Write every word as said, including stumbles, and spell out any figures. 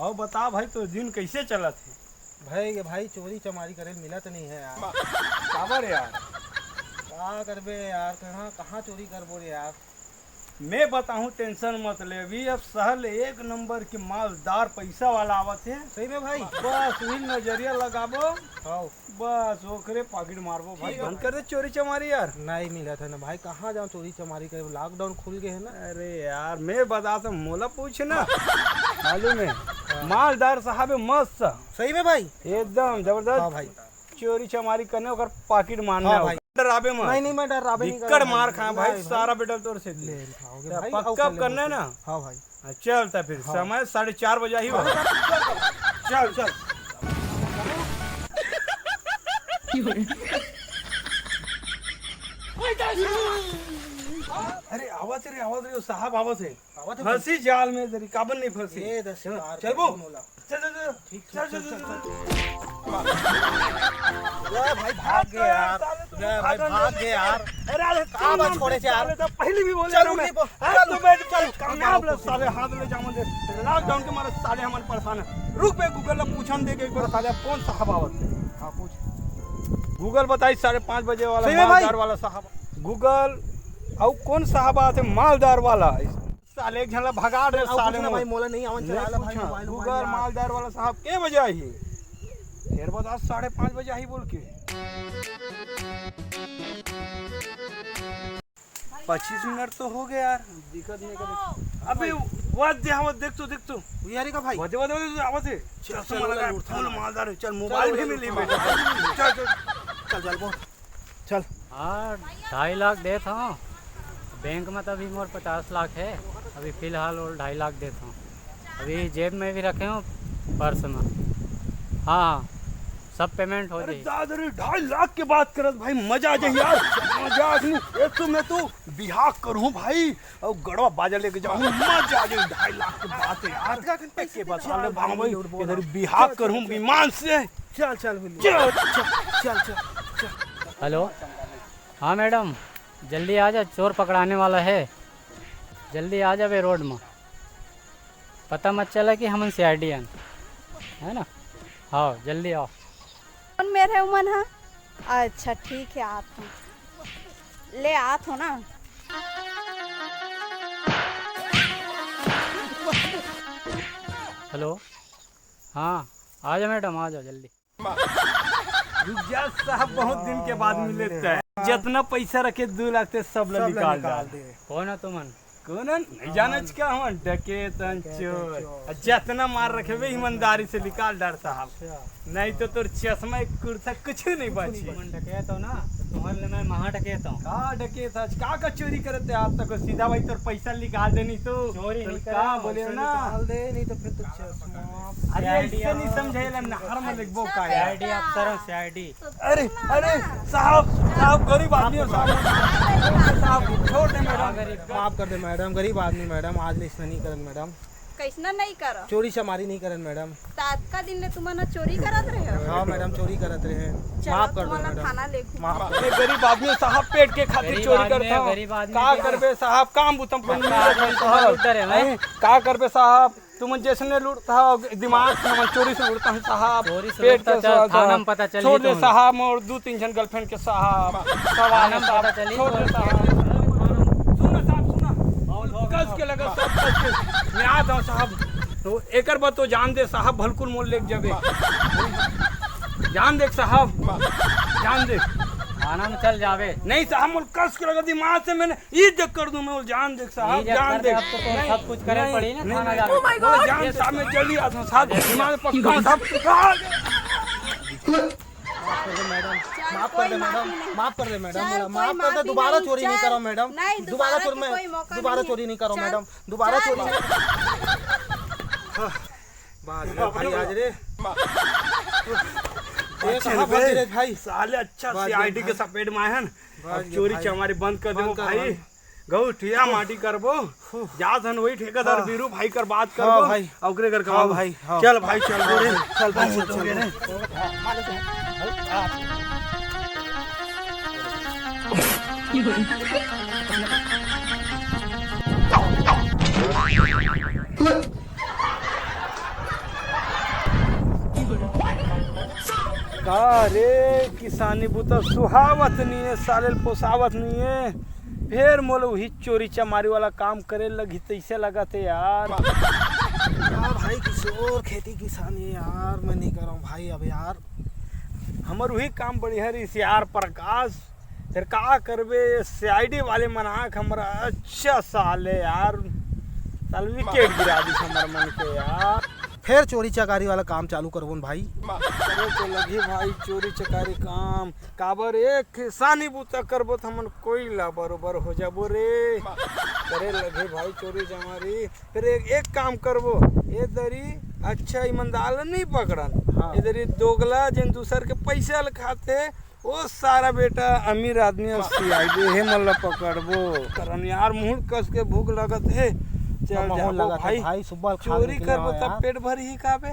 अउ बता भाई, तोर दिन कइसे चलत हे? भाई, ये भाई, चोरी चमारी करे मिलत नहीं है यार। काबर यार? का करबे यार, कहाँ, कहाँ चोरी करबो रे यार? मैं बताहूँ, tension मत ले, अभी अब शहर ले एक नंबर के मालदार पैसा वाला आवत हे। सही में भाई? बस वही नजरिया लगाबो। हाँ। बस ओकरे पाकिट मारबो भाई। ठीक है बंद भाई। कर दे चोरी चमारी यार। नहीं मिलत है ना भाई, कहाँ जाऊँ चोरी चमारी करे, lockdown खुल गए है ना। अरे यार, मैं बता तो, मोला पूछ ना। मालूम है? हाँ। मालदार साहब है मस्त। सही में भाई? एकदम जबरदस्त। हाँ भाई। चोरी चमारी करने ओकर पाकिट मारना हाँ है भाई। ओकर। डराबे मत। नहीं, नहीं, मैं डराबे नहीं बिक्कड़ करता मार भाई। खाए भाई, नहीं भाई। सारा बेटा तोर से। ले, खाओगे तो भाई, पक्का आओ कर ले करना है भाई। ना? हाँ भाई। हाँ, चल त फिर, हाँ। समय साढ़े चार बजे ही होगा। चल, चल। अरे, आवत रे, आवत रे, साहब आवत हे। आवत हे फंसी जाल में तेरी, काबर नहीं फंसी? ए, दस हाँ, बार चल बो। बोला। चल, चल, चल। ठीक, चल, ठीक, चल, चल, चल, चल। चल। अरे भाई, भाग गए यार। साले, तुम अरे भाई, भागो भाग नहीं। गए यार। अरे, अरे, कहाँ चल, बस छोड़े थे यार? साले, तो पहले भी बोले चल, ना रुक, मैं। रुक, अरे, चल, तो मैं चल, चल, कामयाब चल, ले, साले, हाथ ले जाऊँ दे। Lockdown के मारे साले हमन परेशान है। रुक बे, Google ला पूछन दे के एक बार साले, अब कौन साहब आवत है? हाँ, पूछ। Google बताई साढ़े पाँच बजे वाला सही में भाई? मालदार वाला साहब। Google, अउ कौन साहब आते मालदार वाला? साले एक झन ला भगा दे, अउ साले कुछ ना मोर। भाई, मोला नहीं आवन नहीं चलाला भाई, पूछा। Google mobile. मालदार वाला साहब के बजे आही? फिर बता, साढ़े पाँच बजे आही बोल के। पच्चीस मिनट तो हो गया यार, दिक्कत नहीं करे। अबे, वो दे, हाँ, देख तो, देख तो। वो यार का भाई। वो दे, वो दे, वो दे, आवाज है। चल, चल, चल, चल, लगा, उठा फुल ना। मालदार है। चल, चल, मोबाइल भी उठा, मिली उठा। बेटा। चल, चल। चल, चल, बोल। चल। हाँ, ढाई लाख देत हँव। बैंक में तो अभी मोर पचास लाख है, अभी फिलहाल वो ढाई लाख देत हँव। अभी जेब में भी रखे हँव, पर्स में। हाँ, सब payment हो अरे जाई। दादा रे, ढाई लाख के बात करत भाई, मजा आ जाए यार। मजा आ गई। ये तो मैं तो बिहाव करूँ भाई, अउ गड़वा बाजा लेके जाऊँ, मजा आ जाए। ढाई लाख के बात है यार। एक के बाद साले भाग भाई, इधर बिहाव करूँ विमान से। चल, चल, बोलिए। चल, चल, चल, चल, चल। हेलो, हाँ मैडम, जल्दी आ जा, चोर पकड़ाने वाला है, जल्दी आ जाबे रोड में, पता मत चला कि हमन सीआईडी हन, है ना? हाँ, जल्दी आओ। कौन मेर हे उमन ह? अच्छा, ठीक है, आत हूँ, ले आत हूँ ना। हेलो, हाँ, आ जा मैडम, आ जा जल्दी। रुक जा साहब, बहुत दिन के बाद मिले ते। जितना पैसा रखे दू लाख ते सब ला सब ला निकाल निकाल डाल। दे। कौन हो तुमन? कौन हन? नहीं जाने का हम डकैत हन, डकैत हन, चोर। चोर। आ जितना मार रखे बे ईमानदारी से निकाल डाल साहब। अच्छा। नहीं तो तोर चश्मा एक कुर्ता कुछ नहीं बची। तुमन डकैत हो ना, तो तुम्हारे लिए मैं महा डकैत हूँ। का डकैत आज? का का चोरी करत हे आज तक? सीधा भाई तोर पैसा निकाल दे, नहीं तो चोरी नहीं का करे, बोले पैसा ना। निकाल दे, नहीं तो फिर तो चश्मा। अरे सीआईडी ऐसे नहीं समझेला, नहर में लिखबो का यार? सीआईडी अफसर हूँ, सीआईडी। अरे, अरे, साहब, साहब, गरीब आदमी हो, साहब। साहब, छोड़ दे, मैडम। माफ कर दे, मैडम, गरीब आदमी, मैडम, आज ले अइसना नहीं करन, मैडम। कइसना नहीं कर? चोरी चमारी नहीं करन, मैडम। त अतका दिन ले तुमन ह चोरी करत रहे हो? हाँ, मैडम, चोरी करत रहे। चलो, माफ कर दो, तुमन ला मैडम। थाना ले घूम। माफ कर दो। मैं गरीब आदमी, साहब, पेट के खातिर गरीब चोरी आदमी करता है, हूँ। गरीब आदमी का के करबे, साहब, काम बुतम कोनो नहीं रखा, साहब। लूट डरे, हैं? नहीं, का करबे, साहब? तुमन जैसने लूटत हव, दिमाग से हमन चोरी से लूटत हन साहब। चोरी से पेट लूटत के हव, चल, साहब। थाना में पता चलही छोड़ दे तुमन। साहब, मोर दू तीन झन girlfriend के साहब। सवाल थाना है में साहब, पता चलही छोड़ दे तुमन। साहब। सुन ना साहब, सुन ना। कस के लगा सब कस के। मैं आ जाऊँ साहब। तो एकर बर तो जान दे साहब, भलकुल मोल लेके जाबे। जान दे साहब, जान दे। थाना में चल जाबे। नहीं साहब, मोर कस के लगा दिमाग से मैंने ई देख कर दूं मैं, वो जान देख साहब, ये जब जान कर दे, देख। अब तो तुम नहीं, सब कुछ करे नहीं, पड़ी ना, नहीं, थाना नहीं। जाके। Oh my God! जान साहब, मैं जल्दी आता हूँ साहब, दिमाग पक्का हूँ साहब। माफ कर दे मैडम, चल, माफ कर कोई दे माफी मैडम, नहीं। माफ कर दे मैडम, चल, कोई माफ कर दे, माफी दोबारा नहीं, चोरी नहीं चल। करो मैडम, नहीं, दोबारा दोबारा चोर की मैं, कोई मौका दोबारा नहीं चोरी है। नहीं करो चल। मैडम, दोबारा चल। चोरी नहीं। हाँ, बात है भाई आज रे। ये अच्छा कहाँ रे भाग रहे भाई? साले अच्छा बात है सीआईडी के भाई। सपेट में आए हैं। अब चोरी चमारी बंद कर दे भाई। गौठिया माटी करबो। जात हन वही ठेकेदार बीरू भाई कर बात करबो। हाँ भाई। ओकरे कर कमाबो। भाई, हाँ। चल भाई, चल रे। चल भाई, चल, चल। का रे, किसानी बुता सुहावत नहीं है, साले ल पोसावत नहीं है, फेर मोला उही चोरी चमारी वाला काम करे लगही तइसे लगत है यार। का भाई, किशोर, खेती किसानी यार मैं नहीं करंव भाई अब यार। हमर उही काम बढ़िया रहिस यार प्रकाश, फेर का करबे, सीआईडी वाले मन आके हमर अच्छा साले यार, साले विकेट गिरा दिस हमर मन के यार। फेर चोरी चकारी वाला काम चालू करबो न भाई। करे तो लगही भाई चोरी चकारी काम, काबर एक किसानी बुता करबो त हमन कोई ला बरोबर हो जाबो रे। करे लगही भाई चोरी चमारी, फेर एक, एक काम करबो, ए दरी अच्छा ईमानदार ला नहीं पकड़न, हाँ। ए दरी दोगला जेन दूसर के पैसा ल खाथे, ओ सारा बेटा अमीर आदमी अउ सीआईडी हे मन ला पकड़बो। करन यार, मुहूं कस के भूख लगत हे। चल माहौल जाबो लगत हे भाई। भाई, सुब्बा ल खा चोरी के करबो निकले तब यार। पेट भरही का बे?